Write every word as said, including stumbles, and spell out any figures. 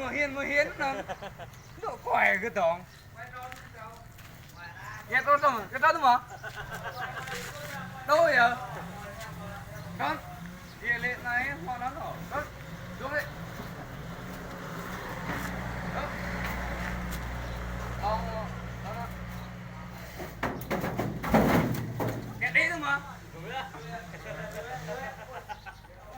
Mơhiên, mơhiên anŭn. Dŏ kuai kơ dong. Nghe tôi tao, cái đó đúng không? Đâu vậy? Con, kia lệ này, họ nói rồi. Con, xuống đi. Đó. Ờ, đó, đó. Cái đấy đúng không?